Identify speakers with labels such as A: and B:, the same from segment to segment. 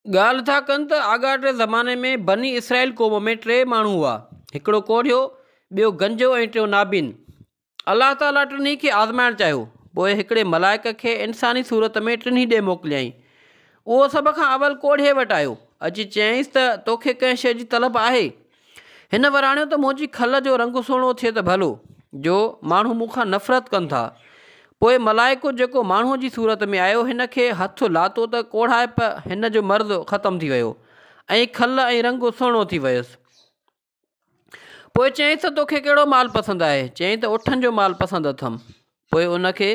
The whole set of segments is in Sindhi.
A: ڳالهه ٿا ڪن ته آڳاٽي زماني ۾ بني اسرائيل قوم ۾ ٽي ماڻهو هئا، هڪڙو ڪوڙهيو، ٻيو گنجو ۽ ٽيون نابين. الله تعاليٰ ٽنهي کي آزمائڻ چاهيو. پوء هڪڙي ملائڪ کي انساني صورت ۾ ٽنهي ڏي موڪليائين. اهو سڀ کان اول ڪوڙهيي وٽ آيو. اچي چيائينس ته توکي ڪنهن شيء جي طلب آهي؟ هن وراڻيو ته منهنجي کل جو رنگ سهڻو ٿئي ته ڀلو، جو ماڻهو مون کان نفرت ڪن ٿا. پوء ملائڪ جيڪو ماڻهوء جي صورت ۾ آيو، هن کي هٿ لاتو ته ڪوڙهائپ هن جو مرض ختم ٿي ويو ۽ کل ۽ رنگ سهڻو ٿي ويس. پوء چيائينس ته توکي ڪهڙو مال پسند آهي؟ چيائين ته اٺن جو مال پسند اٿم. پوء ان کي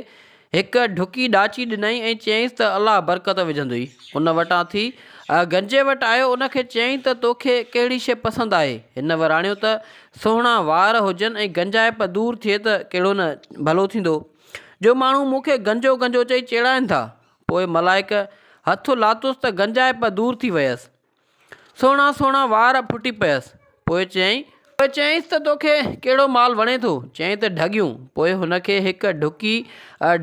A: هڪ ڍڪي ڏاچي ڏنائين ۽ چيائينس ته الله برڪت وجهندوئي. ان وٽان ٿي گنجي وٽ آيو، ان کي چيائين ته توکي ڪهڙي شيء پسند آهي؟ هن وراڻيو ته سهڻا وار هجن ۽ گنجائپ دور ٿئي ته ڪهڙو نه ڀلو ٿيندو، جو ماڻهو مون کي گنجو گنجو چئي چيڙائين ٿا. پوء ملائڪ هٿ لاتس ته گنجائپ دور ٿي ويس. سهڻا سهڻا وار ڦٽي پيس. پوء چيائين. پوء چيائينس ته توکي ڪهڙو مال وڻي ٿو؟ چيائين ته ڍڳيون. پوء هن کي هڪ ڍڪي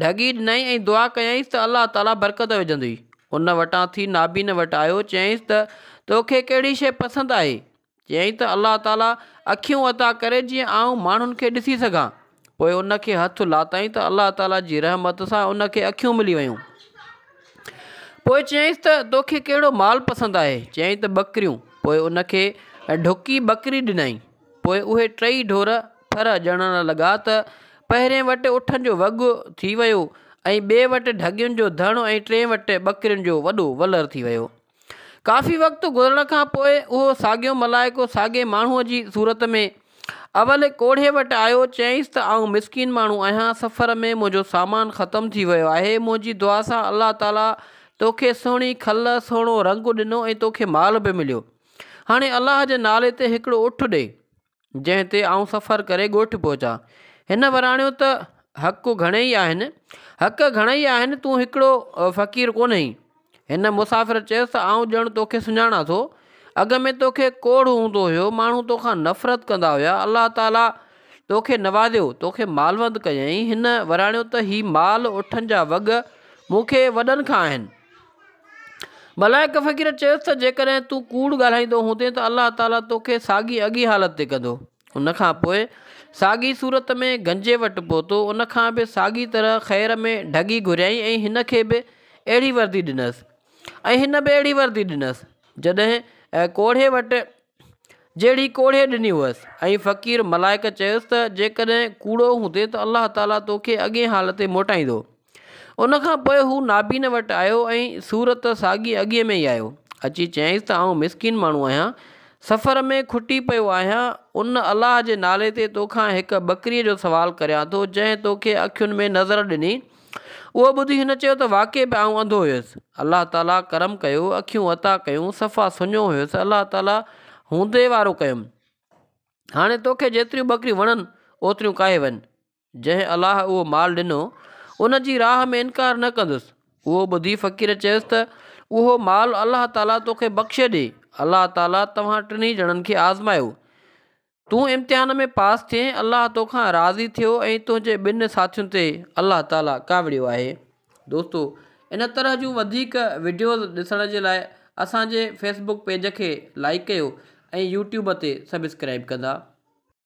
A: ڍڳي ڏنائين ۽ دعا ڪيائينس ته الله تعاليٰ برڪت وجهندوئي. ان وٽان ٿي نابين وٽ آيو. چيائينس ته توکي ڪهڙي شيء پسند آهي؟ چيائين ته الله تعاليٰ اکيون عطا ڪري جيئن آئون ماڻهن کي ڏسي سگهان. پوء ان کي هٿ لاتائين ته الله تعاليٰ جي رحمت سان ان کي اکيون ملي ويون. پوء چيائينس ته توکي ڪهڙو مال پسند آهي؟ چيائين ته ٻڪريون. پوء ان کي ڍڪي ٻڪري ڏنائين. پوء اهي ٽئي ڍور ڦر ڄڻڻ لڳا ته پهرين وٽ اٺن جو وڳ ٿي ويو ۽ ٻئي وٽ ڍڳين جو ڌڻ ۽ ٽئين وٽ ٻڪرين جو وڏو ولر ٿي ويو. ڪافي وقت گذرڻ کان پوء اهو ساڳيو ملائڪ ساڳئي ماڻهوء جي صورت ۾ اول ڪوڙهي وٽ آيو، چيائينس ته آئون مسڪين ماڻهو آهيان، سفر ۾ منهنجو سامان ختم ٿي ويو آهي، منهنجي دعا سان الله تعاليٰ توکي سهڻي کل، سهڻو رنگ ڏنو ۽ توکي مال به مليو. هاڻي الله جي نالي تي هڪڙو اٺ ڏي. جنهن تي آئون سفر ڪري ڳوٺ پهچان. هن وراڻيو ته حق گهڻيئي آهن، حق گهڻئي آهن، تون هڪڙو فقير ڪونهين. هن مسافر چيس ته آئون ڄڻ توکي سڃاڻان ٿو. اڳ ۾ توکي ڪوڙهه هوندو هيو، ماڻهو توکان نفرت ڪندا هيا، الله تعاليٰ توکي نوازيو، توکي مالوند ڪيائين. هن وراڻيو ته هي مال، اٺن جا وڳ، مون کي وڏن کان آهن. ملائڪ فقير چيس ته جيڪڏهن تون ڪوڙ ڳالهائيندو هوندين ته الله تعاليٰ توکي ساڳي اڳين حالت تي ڪندو. ان کان پوء ساڳي صورت ۾ گنجي وٽ پهتو، ان کان به ساڳي طرح خير ۾ ڍڳي گهريائين ۽ هن کي به اهڙي وردي ڏنس ۽ هن به اهڙي وردي ڏنس جڏهن ڪوڙهي وٽ جهڙي ڪوڙهي ڏني هئس ۽ فقير ملائڪ چيس ته جيڪڏهن ڪوڙو هوندين ته الله تعاليٰ توکي اڳين حالت تي موٽائيندو. ان کان پوء هو نابين وٽ آيو ۽ صورت ساڳي اڳئين ۾ ئي آيو. اچي چيائينس ته آئون مسڪين ماڻهو آهيان، سفر ۾ کٽي پيو آهيان، ان الله جي نالي تي توکان هڪ ٻڪريء جو سوال ڪريان ٿو، جنهن توکي اکين ۾ نظر ڏني. اهو ٻڌي هن چيو ته واقعي به آئون انڌو هيس. الله تعاليٰ ڪرم ڪيو، اکيون عطا ڪيون، صفا سڃو هيس، الله تعاليٰ هوندي وارو ڪيم. هاڻي توکي جيتريون ٻڪريون وڻن، اوتريون ڪاهي وڃ. جنهن الله اهو مال ڏنو، ان جي راهه ۾ انڪار نه ڪندس. اهو ٻڌي فقير چيس ته اهو مال الله تعاليٰ توکي بخشي ڏي. الله تعاليٰ توهان ٽنهي ڄڻن کي آزمايو. تون امتحان ۾ پاس ٿئين، الله توکان راضي ٿيو ۽ تنهنجي ٻن ساٿين تي الله تعاليٰ ڪاوڙيو آهي. دوستو ان طرح جون وڌيڪ وڊيوز ڏسڻ جي لاء اسان جي فيسبڪ پيج کي لائيڪ ڪيو ۽ يوٽيوب تي سبسڪرائيب ڪندا.